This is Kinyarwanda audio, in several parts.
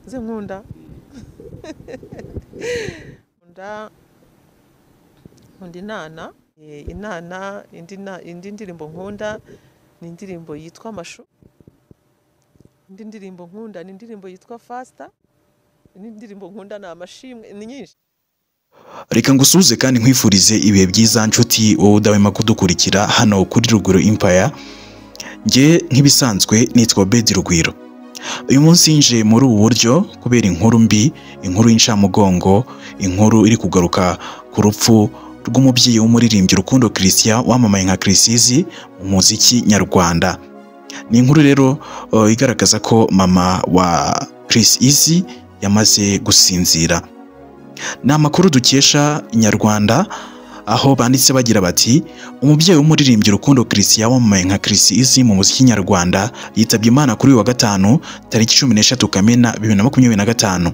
Nze nkunda nkunda Inana. Inana, indi ndirimbo nkunda ni indirimbo yitwa Amashu. Indi ndirimbo nkunda ni indirimbo yitwa Faster. Indi ndirimbo nkunda ni Amashimwe, ni nyinshi. Reka ngusuhuze kandi nkwifurize ibihe byiza nshuti wowe udahwema kudukurikira hano kuri Rugwiro Empire. Nge nk'ibisanzwe nitwa Bedi Rugwiro. Uyu munsi nje muri ubu buryo kubera inkuru mbi, inkuru y'incamugongo, inkuru iri kugaruka ku rupfu rw'umubyeyi w'umuririmbyi Rukundo Christian wamamaye nka Chriss Eazy mu muziki nyarwanda. Ni inkuru rero igaragaza ko mama wa Chriss Eazy yamaze gusinzira. Ni amakuru dukesha Inyarwanda aho banditse bagira bati umubyeyi w'umuririmbyi Rukundo Christian wamamaye nka Chriss Eazy mu muziki nyarwanda yitabye Imana kuri uyu wa gatanu tariki 13 Kamena 2025.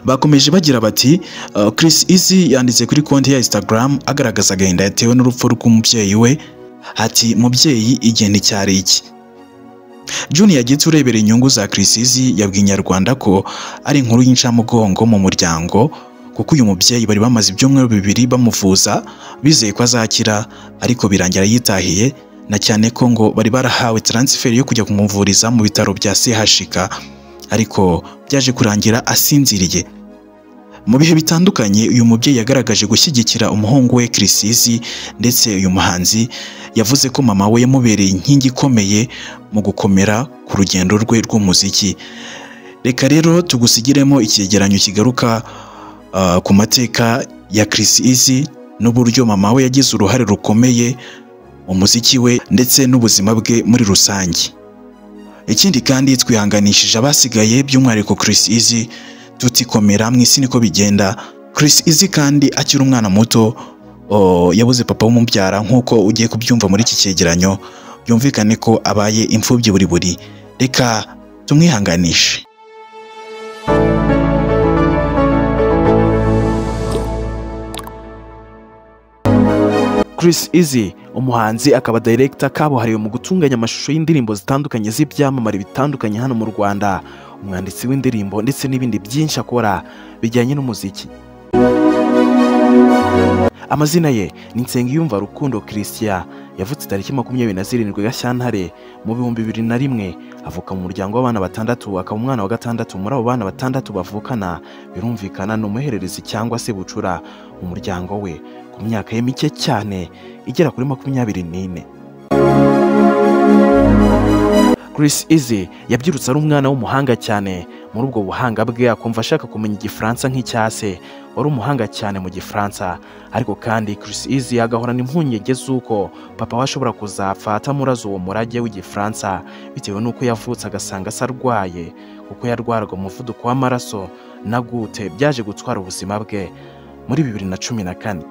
Bakomeje bagira bati Chriss Eazy yanditse kuri konti ya Instagram agaragaza agahinda yatewe n'urupfu rw'umubyeyi we, ati mubyeyi igihe nticyari iki. Junior Giti urebera inyungu za Chriss Eazy yabwiye Inyarwanda ko ari inkuru y'incamugongo mu muryango, kuko uyu mubyeyi bari bamaze ibyumweru 2 bamuvuza bizeye ko azakira, ariko birangira yitahiye, na cyane ko ngo bari barahawe transfer yo kujya kumuvuriza mu bitaro bya CHK, ariko byaje kurangira asinziriye. Mu bihe bitandukanye uyu mubyeyi yagaragaje gushyigikira umuhungu we Chriss Eazy, ndetse uyu muhanzi yavuze ko mama we yamubereye inkingi ikomeye mu gukomera ku rugendo rwe rw'umuziki. Reka rero tugusigiremo icyegeranyo kigaruka ku mateka ya Chriss Eazy n'uburyo mama we yagize uruhare rukomeye mu muziki we ndetse n'ubuzima bwe muri rusange. Ikindi kandi twihanganishije abasigaye by'umwihariko Chriss Eazy, tutikomera mu isi niko bigenda. Chriss Eazy kandi akiri umwana muto yabuze papa w'umubyara, nk'uko ugiye kubyumva muri iki cyegeranyo, byumvikane ko abaye imfubyi buri buri. Reka tumwihanganishe. Chriss Eazy umuhanzi akaba director kabuhariwe mu gutunganya amashusho y'indirimbo zitandukanye z'ibyamamare bitandukanye hano mu Rwanda, umwanditsi w'indirimbo ndetse n'ibindi byinshi akora bijyanye n'umuziki. Amazina ye ni Nsengiyumva Rukundo Christian, yavutse tariki 27 Gashyantare mu 2001, avuka mu muryango w'abana batandatu, akaba umwana wa gatandatu muri abo bana batandatu bavukana. Birumvikana ni umuhererezi cyangwa se bucura mu muryango we, ku myaka ye mike cyane igera kuri 24. Chriss Eazy yabyirutse ari umwana w'umuhanga cyane. Muri ubwo buhanga bwe akumva ashaka kumenya igifaransa nk'icya se wari umuhanga cyane mu gifaransa. Ariko kandi Chriss Eazy agahorana impungenge z'uko papa we ashobora kuzapfa atamuraza uwo murage w'igifaransa, bitewe n'uko yavutse agasanga se arwaye, kuko yarwaraga umuvuduko w'amaraso na gute byaje gutwara ubuzima bwe muri 2014.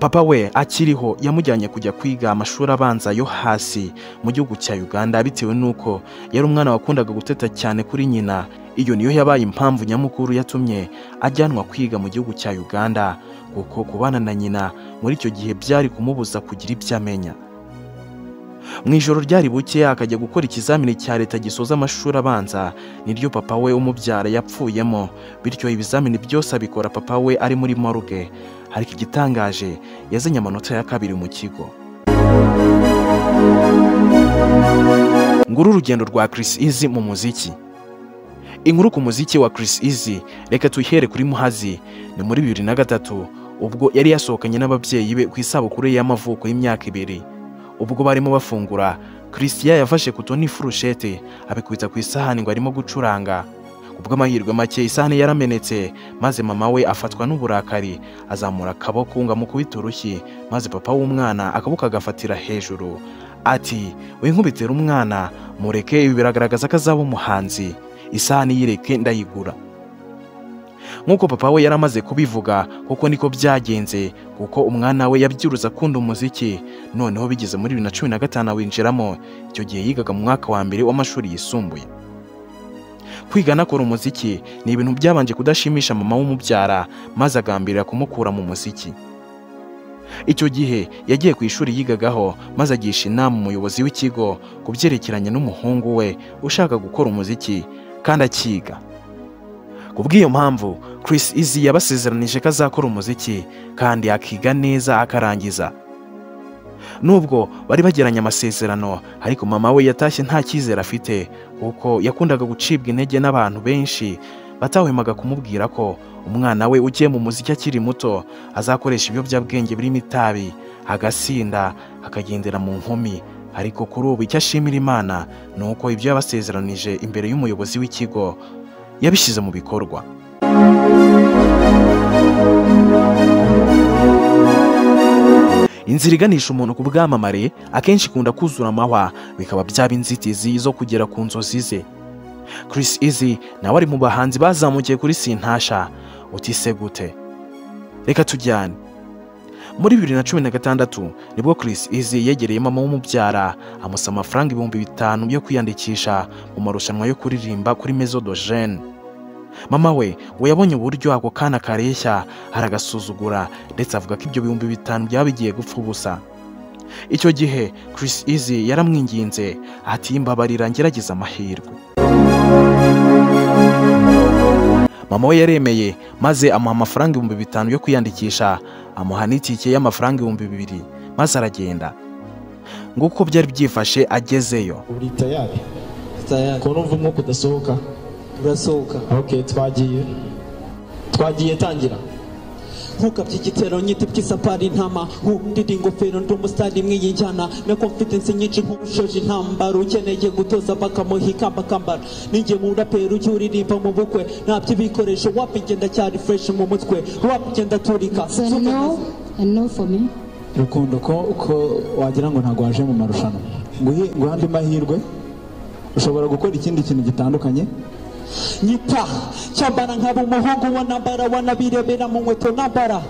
Papa we akiriho yamujyanye kujya kwiga amashuri abanza yo hasi mu gihugu cya Uganda, bitewe n'uko yari umwana wakundaga guteta cyane kuri nyina. Iyo niyo yabaye impamvu nyamukuru yatumye ajyanwa kwiga mu gihugu cya Uganda, kuko kubana na nyina muri icyo gihe byari kumubuza kugira ibyo amenya. Mu ijoro ryari buke akajya gukora ikizamini cya leta gisoza amashuri abanza, niryo papa we umubyara yapfuyemo, bityo ibizamini byose abikora papa we ari muri morgue. Ariko igitangaje yazanye amanota ya kabiri mu kigo. Nguru urugendo rwa Chriss Eazy mu muziki. Inkuru ku muziki wa Chriss Eazy reka tuyihere kuri Muhazi. Ni muri 2003 ubwo yari yasohokanye n'ababyeyi be ku isabukuru y'amavuko y'imyaka 2. Ubwo barimo bafungura, Christian yafashe kuto n'ifurushete abikubita ku isahani ngo arimo gucuranga. Kubw'amahirwe make isahani yaramenetse, maze mama we afatwa n'uburakari azamura akaboko ngo amukubite urushyi, maze papa w'umwana akaboko agafatira hejuru ati winkubitira umwana mureke, ibi biragaragaza ko azaba umuhanzi, isahani yireke ndayigura. Nk'uko papa we yaramaze kubivuga, kuko niko byagenze, kuko umwana we yabyiruza akunda umuziki. Noneho bigeze muri 2015 awinjiramo. Icyo gihe yigaga mu mwaka wa mbere w'amashuri yisumbuye. Kwiga anakora umuziki ni ibintu byabanje kudashimisha mama w'umubyara, maze agambirira kumukura mu muziki. Icyo gihe yagiye ku ishuri yigagaho, maze agisha inama umuyobozi w'ikigo ku byerekeranye n'umuhungu we ushaka gukora umuziki, kandi akiga. Ku bw'iyo mpamvu Chris Easy yabasezeranije ko azakora umuziki kandi akiga neza akarangiza. Nubwo bari bagiranye amasezerano, ariko mama we yatashye nta cyizere afite, kuko yakundaga gucibwa intege n'abantu benshi batahwemaga kumubwira ko umwana we ugiye mu muziki akiri muto azakoresha ibiyobyabwenge birimo itabi, agasinda, akagendera mu nkumi. Ariko kuri ubu icyo ashimira Imana ni uko ibyo yabasezeranije imbere y'umuyobozi w'ikigo yabishyize mu bikorwa. Inzira iganisha umuntu ku bwamamare akenshi ikunda kuzura amahwa, bikaba byaba inzitizi zo kugera ku nzozi ze. Chris Easy nawe ari mu bahanzi bazamukiye kuri Sintasha. Utise gute? Reka tujyane. Muri 2016 nibwo Chris Easy yegereye mama w'umubyara amusaba amafaranga 5000 yo kwiyandikisha mu marushanwa yo kuririmba kuri Maison de Jeunes. Mama we ngo yabonye uburyo ako kana kareshya aragasuzugura, ndetse avuga ko ibyo 5000 byaba bigiye gupfa ubusa. Icyo gihe Chris Easy yaramwinginze ati mbabarira ngerageza amahirwe. Mama we yaremeye maze amuha amafaranga 5000 yo kwiyandikisha, amuha n'itike y'amafaranga 2000 maze aragenda. Nguko byari byifashe agezeyo. Uri tayari? Tayari. Ko numva umwuka udasohoka? Urasohoka. Okay, twagiye tangira. Nkukabye igitero nyiti by'isafari ntama nkundira ingofero ndi umusitari mwiyinjyana na confidence nyinshi nk'ushoje intambara ukeneye gutoza bakamuha ikamba kambara ninjye mu raperi ujya uririmba mu bukwe ntabyo ibikoresho wapi ngenda cyari fresh mu mutwe rap ngenda turika. So no and no for me. Rukundo ko wagira ngo ntabwo waje mu marushanwa, nguhe andi mahirwe, ushobora gukora ikindi kintu gitandukanye. Nyita cyambara nkaba umuhungu wa nambara wanabirebera mu nkweto nambara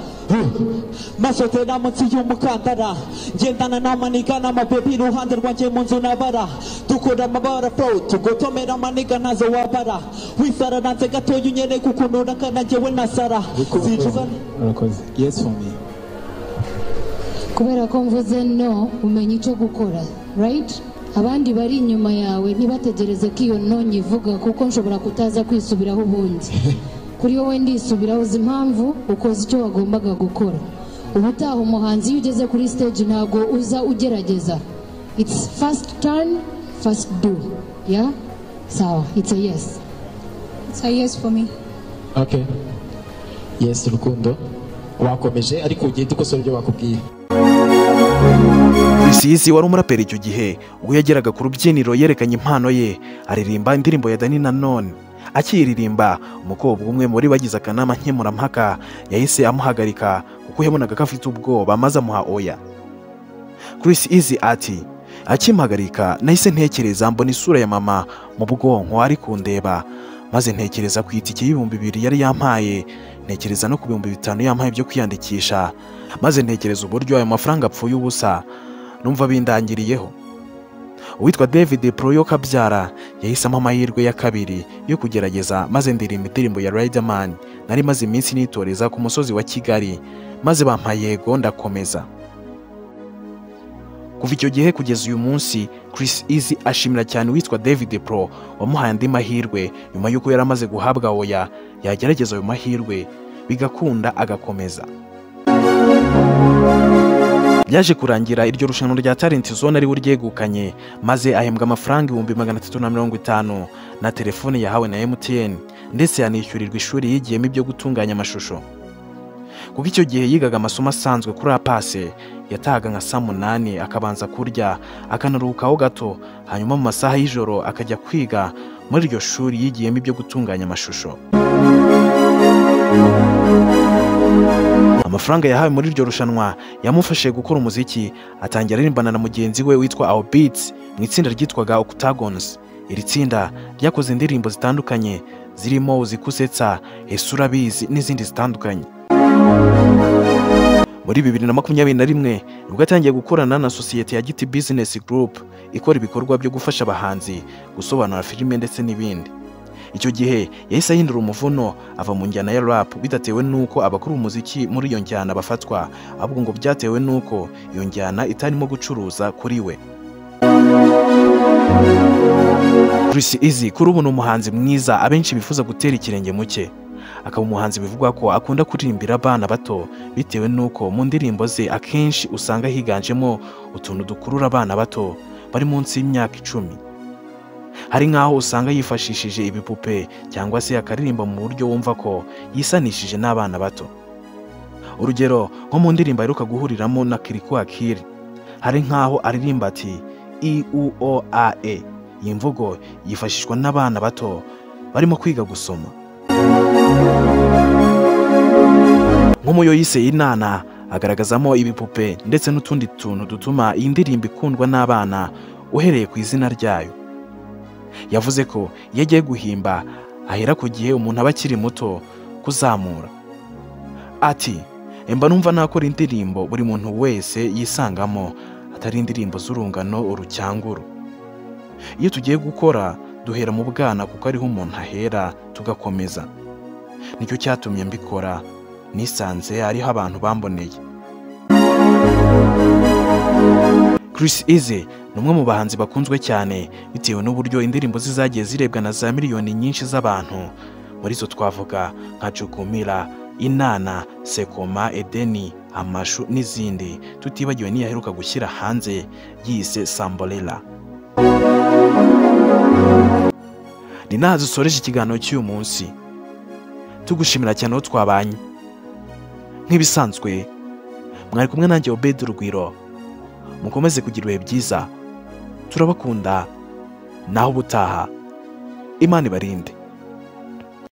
masotera munsi y'umukandara ngendana n'amaniga n'amabebi iruhande rwanjye mu nzu nabara dukora amabara flow tugotomera amaniga ntazo wabara wisara nanze gatoya unyereka ukuntu urakana njyewe nasara. Urakoze. Yes for me. Kubera ko mvuze no umenya icyo gukora, right? Abandi bari inyuma yawe ntibategereze ko iyo no nyivuga, kuko nshobora kutaza kwisubiraho ubundi. Kuri wowe ndisubiraho uzi impamvu ukoze icyo wagombaga gukora. Ubutaha umuhanzi iyo ugeze kuri stage ntabwo uza ugerageza. It's first turn, first do. Yeah? Sawa, it's a yes. It's a yes for me. Okay. Yes, Rukundo. Wakomeje ariko ugiye dukosora ibyo bakubwiye. Chris Easy wari umuraperi icyo gihe ubwo yageraga ku rubyiniro yerekanye impano ye aririmba indirimbo ya Danny Nanone. Akiririmba umukobwa umwe muri bagize akanama nkemurampaka yahise amuhagarika kuko yabonaga ko afite ubwoba, maze amuha oya. Chris Easy ati akimpagarika nahise ntekereza mbona isura ya mama mu bwonko ari kundeba, maze ntekereza ku itike y'2000 yari yampaye, ntekereza no ku 5000 yampaye byo kwiyandikisha, maze ntekereza uburyo ayo mafaranga apfuye ubusa, numva bindangiriyeho. Uwitwa David Proyo Kabyara yahisemo amahirwe ya kabiri yo kugerageza, maze ndirimba indirimbo ya Riderman nari maze iminsi nitoreza ku musozi wa Kigali, maze bampa yego ndakomeza. Kuva icyo gihe kugeza uyu munsi Chris Easy ashimira cyane uwitwa David Pro wamuhaye andi mahirwe nyuma y'uko yari amaze guhabwa oya, yagerageza ayo mahirwe bigakunda agakomeza. Byaje kurangira iryo rushanwa rya Talent Zone ari uryegukanye, maze ahembwa amafaranga 350,000 na telefone yahawe na MTN, ndetse yanishyurirwa ishuri yigiyemo ibyo gutunganya amashusho. Kuko icyo gihe yigaga amasomo asanzwe kuri apase, yatahaga nka saa 8 akabanza kurya akanaruhukaho gato, hanyuma mu masaha y'ijoro akajya kwiga muri iryo shuri yigiyemo ibyo gutunganya amashusho. Amafaranga yahawe muri iryo rushanwa yamufashije gukora umuziki, atangira aririmbana na mugenzi we witwa Our Beats mu itsinda ryitwaga Octagons. Iri tsinda ryakoze indirimbo zitandukanye zirimo Uzikusetsa, Ese Urabizi n'izindi zitandukanye. Muri 2021 nibwo atangiye gukorana na sosiyete ya Giti Business Group ikora ibikorwa byo gufasha abahanzi gusobanura filime ndetse n'ibindi. Icyo gihe yahise ahindura umuvuno ava mu njyana ya rap, bidatewe nuko abakora umuziki muri iyo njyana bafatwa, ahubwo ngo byatewe nuko iyo njyana itarimo gucuruza kuri we. Chris Easy kuri ubu ni umuhanzi mwiza abenshi bifuza gutera ikirenge mu cye. Akaba umuhanzi bivugwa ko akunda kuririmbira abana bato bitewe n'uko mu ndirimbo ze akenshi usanga higanjemo utuntu dukurura abana bato bari munsi y'imyaka 10. Hari nk'aho usanga yifashishije ibipupe cyangwa se akaririmba mu buryo wumva ko yisanishije n'abana bato. Urugero nko mu ndirimbo aheruka guhuriramo na Kirikou Akili, hari nk'aho aririmba ati I U O A E. Iyi mvugo yifashishwa n'abana bato barimo kwiga gusoma. Nk'umuyo yise Inana agaragazamo ibipupe ndetse n'utundi tuntu dutuma iyi ndirimbo ikundwa n'abana uhereye ku izina ryayo. Yavuze ko iyo agiye guhimba ahera ku gihe umuntu aba akiri muto kuzamura. Ati mba numva nakora indirimbo buri muntu wese yisangamo, atari indirimbo z'urungano urucyanguru. Iyo tugiye gukora duhera mu bwana kuko ariho umuntu ahera tugakomeza. Nicyo cyatumye mbikora, nisanze ariho abantu bamboneye. Chris Easy ni umwe mu bahanzi bakunzwe cyane bitewe n'uburyo indirimbo ze zagiye zirebwa na za miliyoni nyinshi z'abantu. Muri zo twavuga nka Chukumira, Inana, Sekoma, Edeni, Amashu n'izindi, tutibagiwe n'iyaheruka gushyira hanze yise Sambolela. Ni naha dusoreje ikiganiro cy'uyu munsi, tugushimira cyane aho twabanye. Nk'ibisanzwe mwari kumwe nanjye Obed Rugwiro. Mukomeze kugira ibihe byiza, turabakunda, naho ubutaha Imana ibarinde.